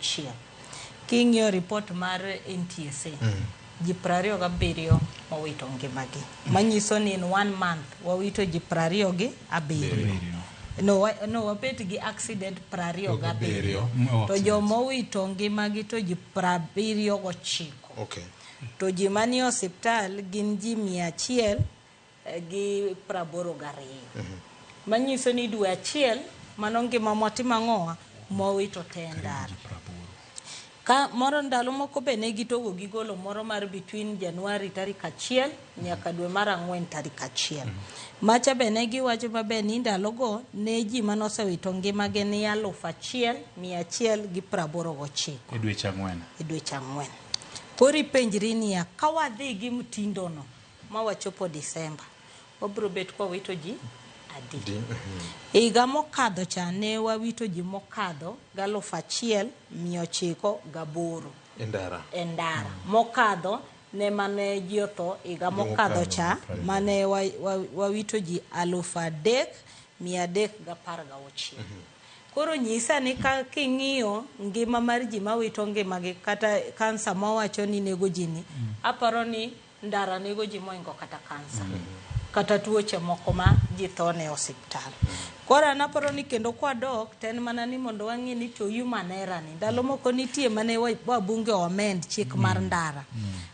achiel, king'iyo report mar NTSA, ji 27 owito ngimagi. Manyiso ni in one month wawito ji 27. No, no wabet gi accident 27. To joma owito ngimagi to ji 79. To ji manie osiptal gin ji 182. Manyiso ni dwe achiel mano ngima mwatimo ang'owa mwawito te e ndara. Ka moro ndalo moko be ne gitogo gigolo moro mar between January tarik 1 nyaka dwe mar 4 tarik 1. Macha be ne giwacho maber ni ndalogo ne ji manosewito ngimagi ni 1189. E dweche 4. E dweche 4. Koro ipenjri niya, ka wadhi gi mtindo no ma wachopo Disemba, wabiro bet kwa wito ji adi? Higa mokadho cha ne wawito ji mokadho 1908 E ndara. E ndara. Mokadho ne mane ji otho higa mokadho cha mane wawito ji 3316. Koro nyisa ni ka king'iyo ngima mar ji mawito ngimagi kata kansa mawacho ni nego ji ni, aparo ni ndara nego ji moingo kata kansa. Kata tuoche moko ma ji tho ne osiptal. Koro an aparo ni kendo kwadok to en mana ni mondo wang'i ni to human error ni. Ndalo moko nitie mane wabunge o amend chik mar ndara.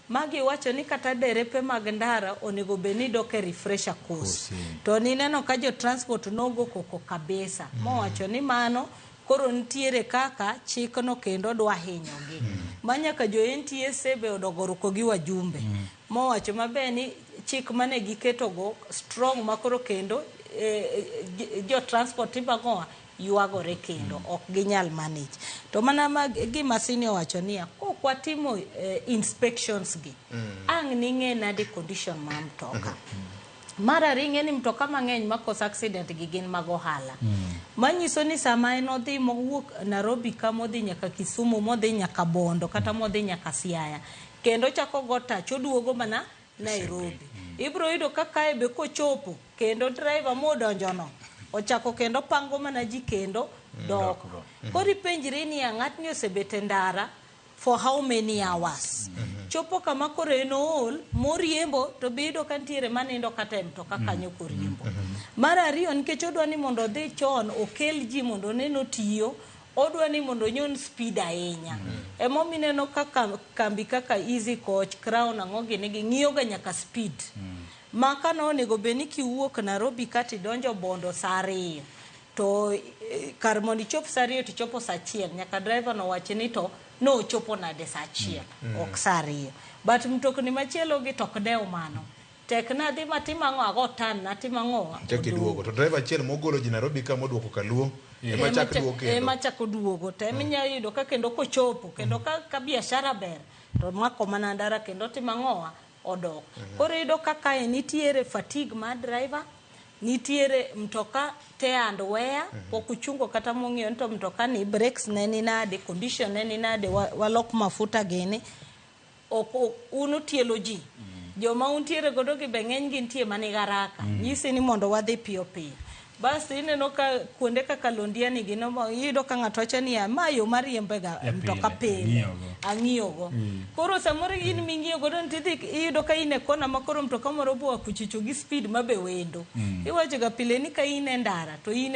Magi wacho ni kata derepe mag ndara onego bed ni dok e refresher course. To nineno ka jo transport nogo koko kabisa. Mowacho ni mano koro nitiere kaka chikno kendo dwa hinyogi. Ma nyaka jo NTSA be odogo ruko gi wajumbe. Mowacho maber ni chik mane giketo go strong ma koro kendo jo transport tibagoa ywagore kendo ok ginyal manage. To mana ma gima senior owacho niya, kok watimo inspections gi, ang' ning'e nade condition mar mtoka. Mar ariyo ing'e ni mtoka mang'eny makoso accident gi gin mag ohala. Manyiso ni sama en odhi mowuok Nairobi ka modhi nyaka Kisumu, modhi nyaka Bondo kata modhi nyaka Siaya. Kendo chako go tach oduogo mana Nairobi. Ibiro yudo ka kae be kochopo kendo driver modonjo no ochako kendo pango mana ji kendo dok. Koro ipenjri niya ng'atni osebet e ndara for how many hours? Chopo kama koro en ool moriembo to be iyudo ka nitiere manindo kata e mtoka kanyo koriembo. Mar ariyo nikech odwa ni mondo odhi chon okel ji mondo one notiyo, odwa ni mondo onyon speed ahinya. Emomiyo ineno kaka kambi kaka Easy Coach, Crown ang'o gini gi ng'iyo ga nyaka speed. Ma kane onego bed ni kiwuok Nairobi ka tidonjo Bondo saa 2 to kar mondo ichop saa 2 tichopo saa 1 nyaka driver no wach ni to nochopo nade saa 1 ok saa 2. But mtokni machielo gi to ok dew mano. Tek nadhi matim ang'o ago tan natim ang'o Chak iduogo. To driver achiel mogolo ji Nairobi ka moduoko Kaluo ema chak duogo kendo. Ema chako duogo. To ema inyalo yudo ka kendo kochopo kendo ka biashara ber to mako mana ndara kendo timo ang'owa odok. Koro iyudo ka kae nitiere fatigue mar driver, nitiere mtoka tear and wear, pok uchungo kata mong'iyo ni to mtoka ni brakes ne ni nade, condition ne ni nade, walok mafuta gini. Ok un utielo ji. Joma untiere godo gi be ng'eny gi nitie manigi haraka. Nyisi ni mondo wadhi piyo piyo. Bas ineno ka kuonde kaka Londiani gi iyudo ka ng'ato wacho niya ma yo mariembe ga mtoka pile. Ang'iyogo. Koro samoro in ming'iyo godo tidhi iyudo ka in e kona ma koro mtoka moro boa kuchicho gi speed ma be wendo. Iwacho ga pile ni ka in e ndara to in